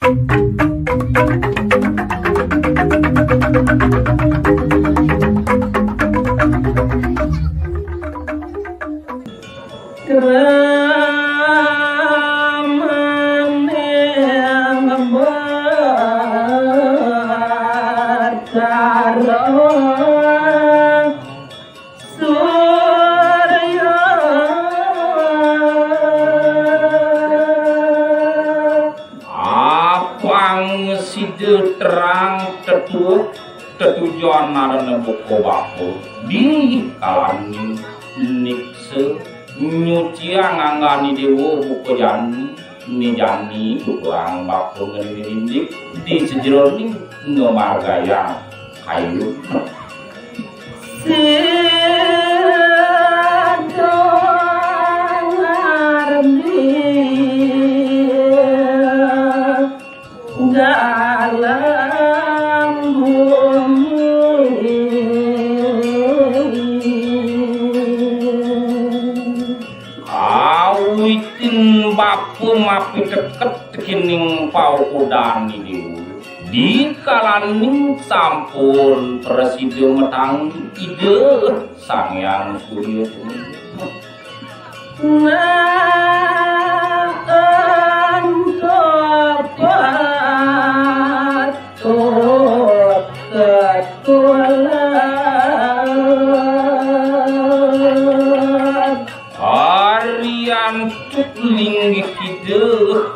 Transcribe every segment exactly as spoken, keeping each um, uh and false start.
Kramane Batara Surya. Apang sida terang tetuh tetujon narana buka bapa di kalani niksa nyuciang anggani dewa buka jani, ni jani tuturang bapa ngenindik di sejeroning ngamargayang kayu. Sida ngardi dalam bumi. Awitin bapa mapiteket tekening paukudan Ida. Di kalaning sampun prasida matang Ida Sang Hyang Surya punika. Nah, ento patut tetulah. Ari antuk linggih Ida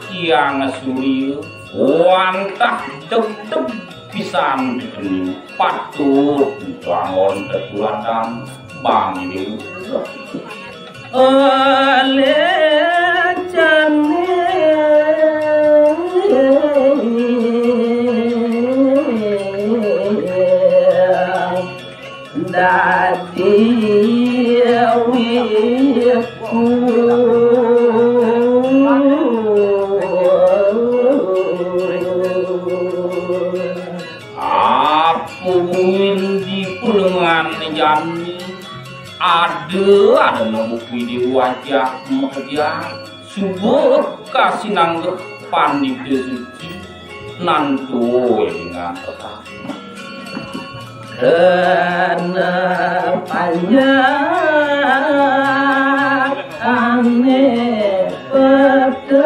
Hyang Surya, wantah degdeg pisan dikeni. Patut dibangun tetuladan bangsa. Oleh jani dadi wiku. Apa buin di pulengan jani ada, ada nang bukti di wajah makejang. Subuh kasinanggeh pandita suci, nantu dengan tetap. Kena panjak ane peteng.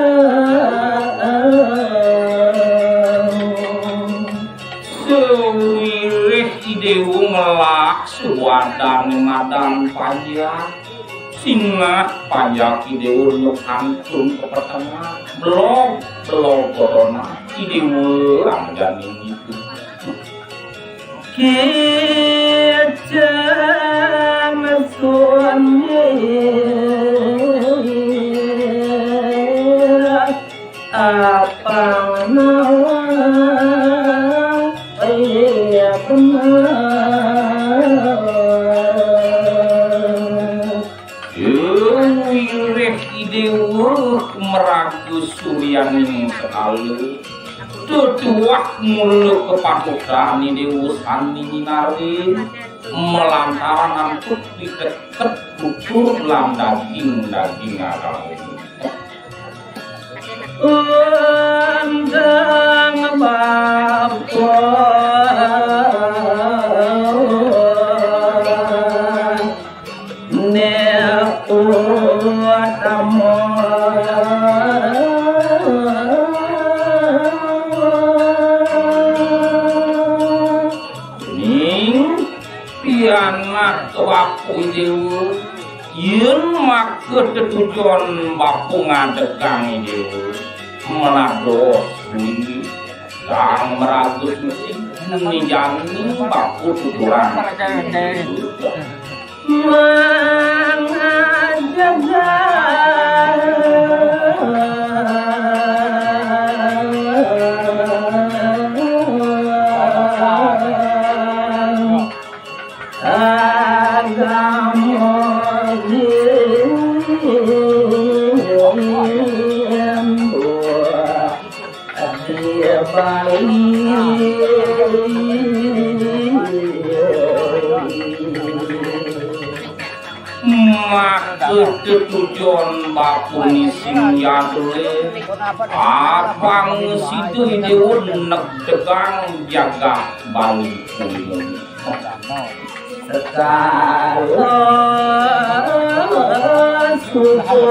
Sawireh I Dewa melak suadane madan panjak. Sinah panjak I Dewa nuk kantun ka petengah. Belog, belog corona. I Dewa anggane ngitu. Kicen sunyi apang nawang, iya bener. Wireh I Dewa maraga suryaning sekala. Tetuah mula kapatutan I Dewa sane nyinarin, malantaran antuk piteket tutur lan daging-daging agama. Undang bapa ne utama. Ning pianak bapa Dewa, yen maka tetujon bapa ngadegang Dewa, melados kuwi, sang meraga suci, ninjani bapa tuturang. Mangajagang agama Hindu. Dia baik. Maka tetujon bapuné sing jadulé, apang sida Idéwa negdegang jagat Bali punika. Sekala suba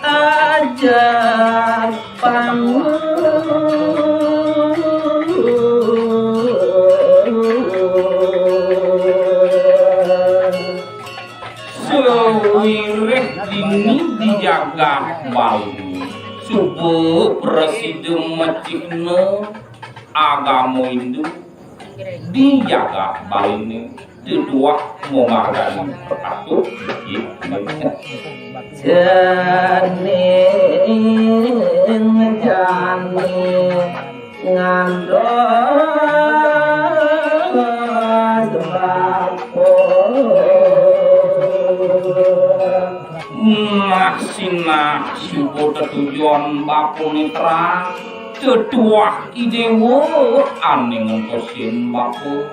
ajak pangun. Sawiréh dini di jagat Bali, suba prasida mecihna agama Hindu di jagat Baliné, tetuah mamargani patut. Cening jani ngantos bapa. Nah, sinah suba tetujon bapuné terang, tetuah Idéwa ané ngentosin bapa,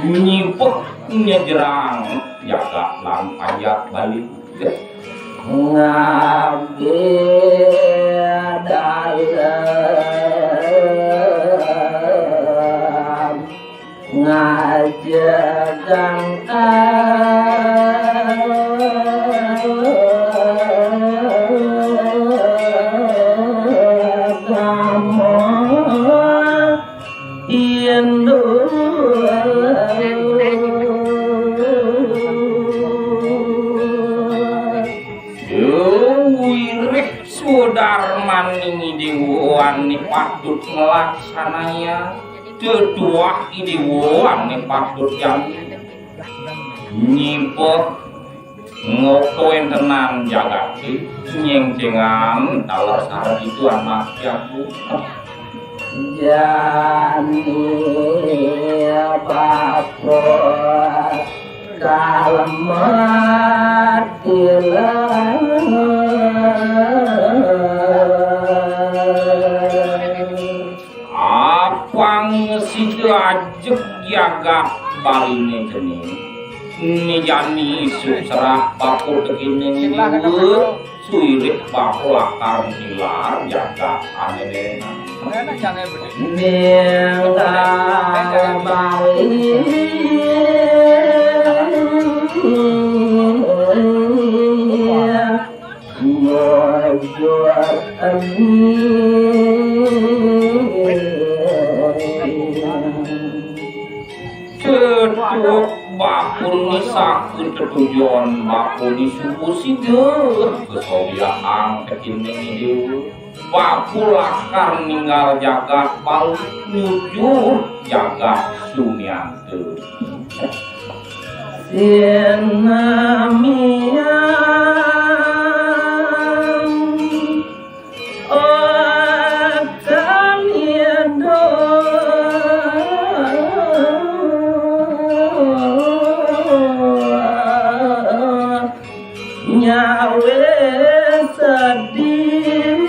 nyibeh nyejrang jagat lan panjak Bali. Ngabdi dalem ngajegang agama Hindu. Sawiréh swadarmaning Idéwa ané patut nglaksanayang, tetuah Idéwa ané patut jani nyibeh ngawéntenan jagaté, nyéngcéngang taler sareng Ida Anak Jagung. Jani bapa kalemet ilang. Apang sida ajeg jagat Baliné cening, né jani isuk serah bapa tekéning Idéwa, sawiréh bapa lakar nilar jagat ané dénan. Ning Bali. Mujur eni. Cedhak bapuné saking tetujon bapuné suba sida kasobyahang tekéning Idéwa. Bapa lakar ninggal jagat Bali nuju jagat Sunyata. Sinamian akan Ida nyawé sedih.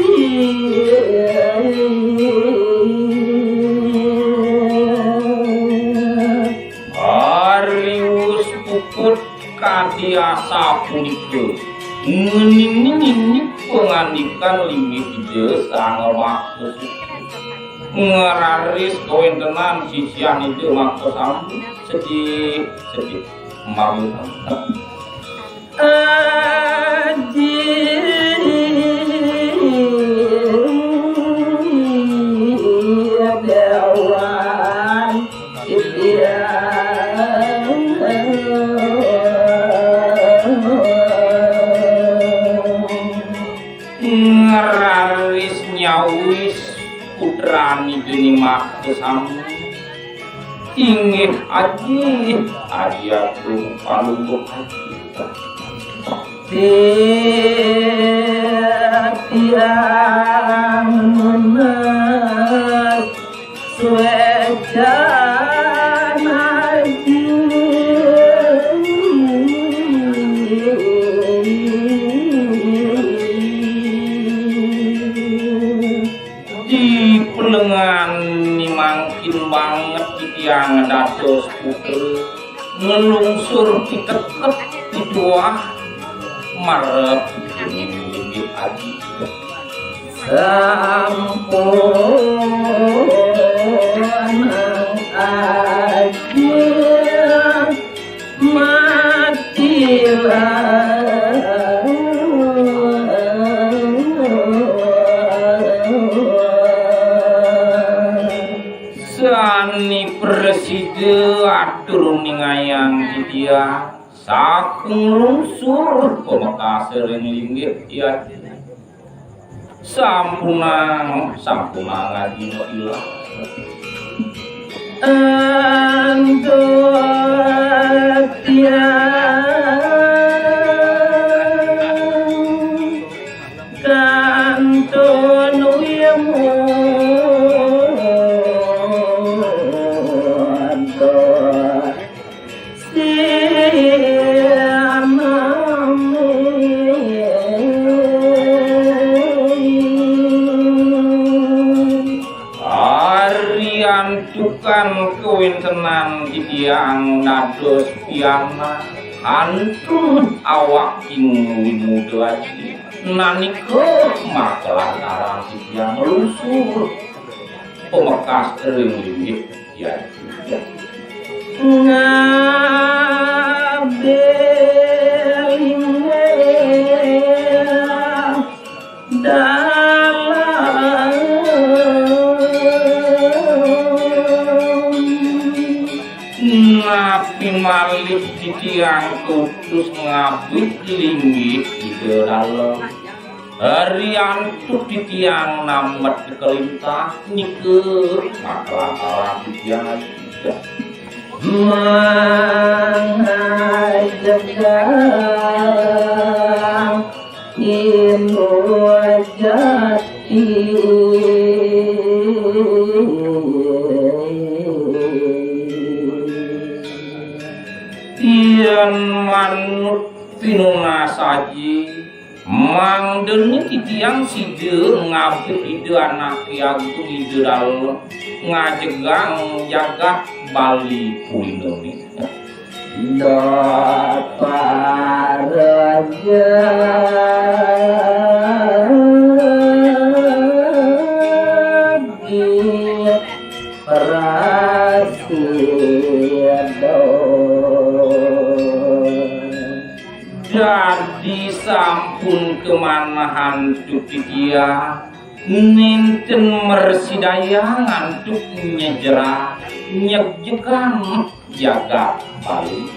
Arius puput kadi asapunika, ngeningi-ningi pangandikan linggih Ida Sang Makta Suci. Ngraris kawéntenan sisian Ida Makta Sambung sedih, sedih. Malu. Aji Dewan Ibyang. Ngraris nyawis putrani Ida Makta Sambung. Inggih Aji, Aji Agung Palungguh Aji. Titiang nunas suécan Aji. Di penengan ni mangkin banget titiang dados putra ngelungsur piteket Tuah marep linggih aji. Sampun aji mati lah. Sani presida atur ningayang dia. Saking lungsur pamekas ring linggih yati. Sampunang, sampunang adi ilang. Antuk tiang kantun wimu. Ariantukan kawéntenan titiang dados pianak kantun awak ing wimuda aji. Nanika makalantaran titiang lungsur pamekas ring linggih yati. Ngabéh linggih dalem. Napi malih titiang kutus ngabéh linggih Ida Dalem? Riantuk titiang namet kalintang nika, makalantaran titiang aji. Mangajegang Indo Jati. Yén manut pinunas aji, mangdané titiang sida ngabéh Ida Anaké Agung Ida Dalem ngajegang jagat Bali Pulinané. Daparaja di prasida. Dadi sampun kamanahan titiang nénten mrasidayang antuk nyejrah nyejegang jagat Bali.